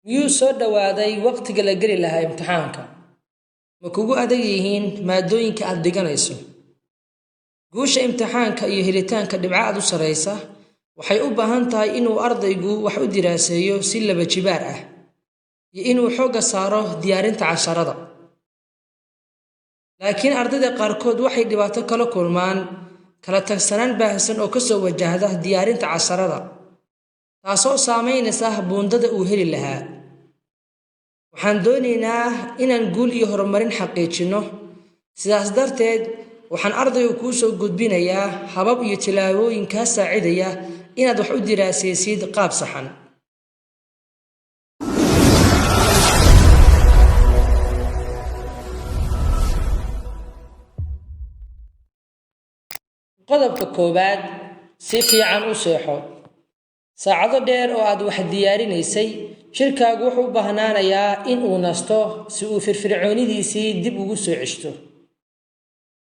Miyuu soo dhowaaday waqtiga la geli lahaa imtixaanka? Ma kugu adag yihiin maadooyinka aad dhiganayso? Guusha imtixaanka iyo helitaanka dhibco aad u sarreysa waxay u baahan tahay inuu ardaygu wax u diraaseeyo si laba jibaar ah iyo inuu xoogga saaro diyaarinta casharada. Laakiin ardayda qaarkood waxay dhibaato kala kulmaan kala tagsanaan baahsan oo kasoo wajahda diyaarinta casharada, taasoo saameynaysa buundada uu heli lahaa. Waxaan doonaynaa inaan guul iyo horumarin xaqiijinno. Sidaas darteed, waxaan ardaygu kuu soo gudbinayaa habab iyo tillaabooyin kaa saacidaya inaad wax u diraasaysid qaab saxan. Qodobka koowaad, si fiican u seexo. Saacado dheer oo aad wax diyaarinaysay, jirkaagu wuxuu u baahnaanayaa in uu nasto si uu firfircoonidiisii dib ugu soo ceshto.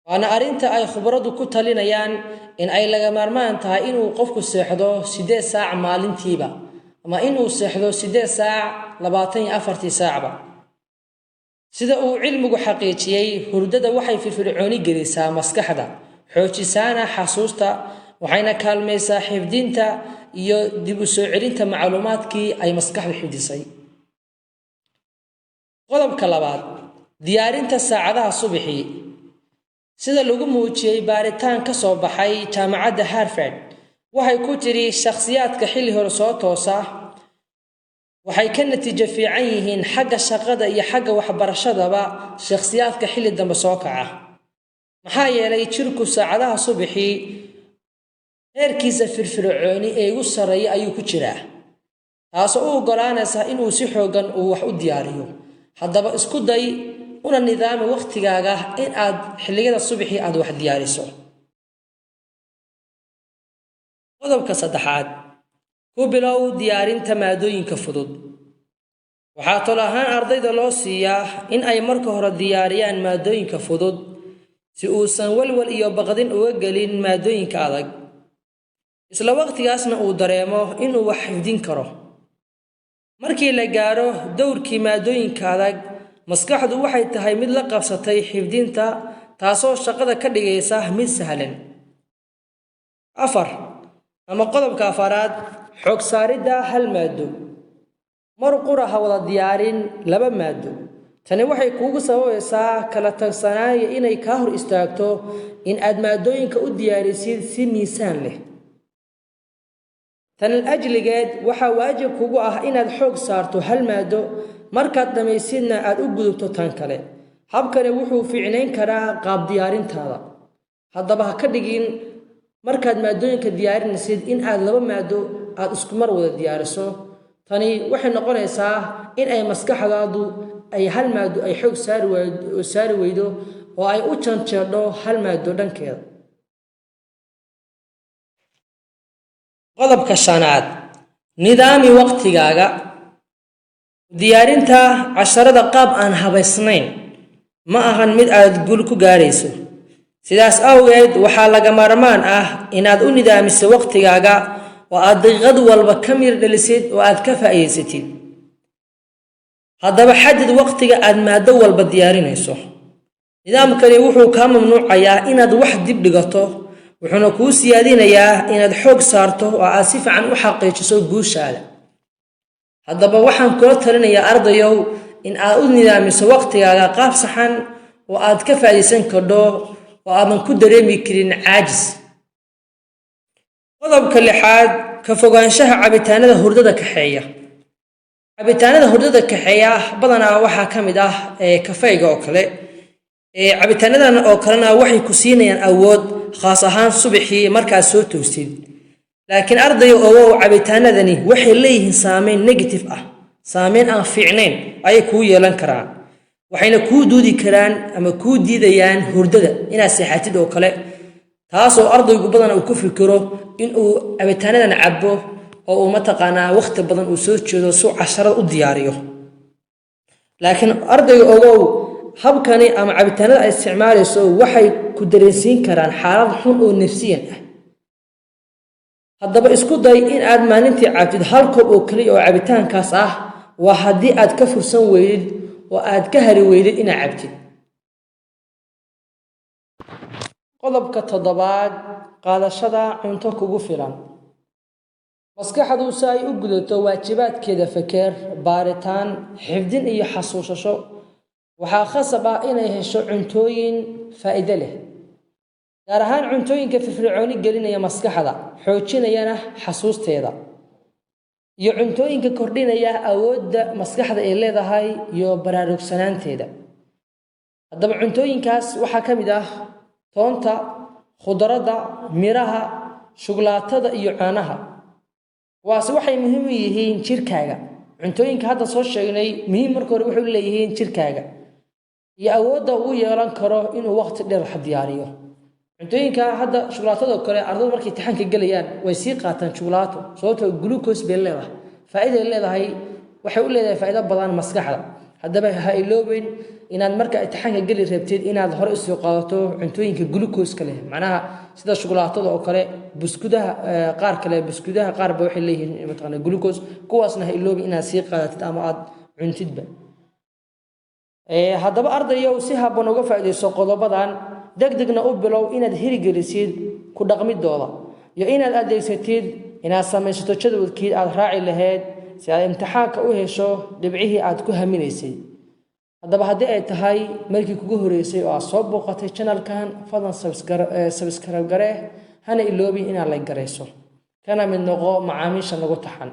Waana arrinta ay khubaradu ku talinayaan in ay laga maarmaan tahay inuu qofku seexdo 8 saac maalintiiba, ama inuu seexdo 8 saac 24-tii saacba. Sida uu cilmigu xaqiijiyey, hurdada waxay firfircooni gelisaa maskaxda, xoojisaana xasuusta, waxayna kaalmaysaa xifdinta iyo dib u soo celinta macluumaadkii ay maskaxdu xifdisay. Qodobka labaad, diyaarinta saacadaha subaxii. Sida lagu muujiyey baaritaan ka soo baxay jaamacadda Harvard, waxay ku tiri shakhsiyaadka xilli hore soo toosa waxay ka natiijo fiican yihiin xagga shaqada iyo xagga waxbarashadaba shakhsiyaadka xilli dambe soo kaca. Maxaa yeelay, jirku saacadaha subaxii heerkiisa firfircooni ee ugu sarreeya ayuu ku jiraa, taasoo u oggolaanaysa inuu si xooggan uu wax u diyaariyo. Haddaba isku day una nidaami wakhtigaaga in aad xilliyada subaxii aad wax diyaariso. Qodobka saddexaad, ku bilow diyaarinta maadooyinka fudud. Waxaa tol ahaan ardayda loo siiyaa in ay marka hore diyaariyaan maadooyinka fudud si uusan walwal iyo baqdin uga gelin maadooyinka adag, isla waqtigaasna uu dareemo inuu wax xifdin karo. Markii la gaaro dowrkii maadooyinka adag, maskaxdu waxay tahay mid la qabsatay xifdinta, taasoo shaqada ka dhigaysa mid sahlan. 4 ama qodobka afaraad, xoog saaridda hal maado. Mar qura ha wada diyaarin laba maado. Tani waxay kuugu sababaysaa kala tagsanaaya inay kaa hor istaagto in aad maadooyinka u diyaarisid si miisaan leh. Tan ajligeed waxaa waajib kugu ah inaad xoog saarto hal maado, markaad dhammaysidna aad u gudubto tan kale. Habkani wuxuu fiicnayn karaa qaab diyaarintaada. Haddaba ha ka dhigin markaad maadooyinka diyaarinaysid in aad laba maado aad isku mar wada diyaariso. Tani waxay noqonaysaa in ay maskaxdaadu ay hal maado ay xoog saari weydo oo ay u janjeedho hal maado dhankeeda. Qodobka shanaad, nidaami waqtigaaga. Diyaarinta casharada qaab aan habaysnayn ma ahan mid aad guul ku gaarayso. Sidaas awgeed, waxaa laga maarmaan ah inaad u nidaamiso waqtigaaga oo aad daqiiqad walba ka mir dhalisid oo aad ka faa'iidaysatid. Haddaba xadid waqtiga aad maado walba diyaarinayso. Nidaamkani wuxuu kaa mamnuucayaa inaad wax dib dhigato, wuxuuna kuu siyaadinayaa inaad xoog saarto oo aad si fiican u xaqiijiso guushaada. Haddaba waxaan kula talinayaa ardayow in aad u nidaamiso waqtigaaga qaab saxan oo aad ka faa'iidaysan kardho oo aadan ku dareemi karin caajis. Qodobka lixaad, ka fogaanshaha cabitaanada hurdada kaxeeya. Cabitaanada hurdada kaxeeya badanaa waxaa ka mid ah kafeyga oo kale. Cabitaanadan oo kalena waxay ku siinayaan awood, khaas ahaan subaxii markaad soo toosid. Laakiin ardayga ogow, cabitaanadani waxay leeyihiin saameyn negative ah, saameyn aan fiicnayn ayay kuu yeelan karaan, waxayna kuu duudi karaan ama kuu diidayaan hurdada inaad seexatid oo kale, taasoo ardaygu badan uu ku fikiro inuu cabitaanadan cabo oo uu mataqaanaa waqti badan uu soo jeedo si uu casharada u diyaariyo. Laakiin ardayga ogow, habkani ama cabitaanada ay isticmaalayso waxay ku dareensiin karaan xaalad xun oo nafsiyan ah. Haddaba isku day in aad maalintii cabtid hal koob oo keliya oo cabitaankaas ah, Waa haddii aad ka fursan weydid oo aad ka hari weydid inaad cabtid. Qodobka toddobaad, qaadashada cunto kugu filan. Maskaxdu si ay u gudato waajibaadkeeda feker, baaritaan, xifdin iyo xasuusasho, waxaa khasab ah inay hesho cuntooyin faa'iido leh, gaar ahaan cuntooyinka firfircooni gelinaya maskaxda, xoojinayana xasuusteeda, iyo cuntooyinka kordhinaya awoodda maskaxda ay leedahay iyo baraarugsanaanteeda. Haddaba cuntooyinkaas waxaa ka mid ah toonta, khudradda, miraha, shukulaatada iyo caanaha. Kuwaasi waxay muhiim u yihiin jirkaaga. Cuntooyinka hadda soo sheegnay muhiim marka hore waxay u leeyihiin jirkaaga iyo awoodda uu yeelan karo inuu waqti dheer wax diyaariyo. Cuntooyinka hadda shukulaatada kale, ardadu markay imtixaanka gelayaan way sii qaataan shukulaato, sababtoo glucose bay leedahay, faa'iiday leedahay, waxay u leedahay faa'iido badan maskaxda. Haddaba ha iloobeyn inaad marka imtixaanka geli rabtid inaad hore usoo qaadato cuntooyinka glucose-ka leh, macnaha sida shukulaatada oo kale, buskudaha qaar kale, buskudaha qaar ba waxay leeyihiin mataqaana glucose. Kuwaasna ha iloobin inaad sii qaadatid ama aad cuntidba. Haddaba ardayow, si habboon uga faa'iidayso qodobadan, degdegna u bilow inaad hirgelisid ku dhaqmidooda iyo inaad adeegsatid, inaad samaysato jadwalkii aad raaci lahayd si aad imtixaanka u hesho dhibcihii aad ku haminaysay. Haddaba haddii ay tahay markii kugu horeysay oo aad soo booqatay channelkan, fadlan subscribe garee, hana iloobin inaad like garayso, kana mid noqo macaamiisha nagu taxan.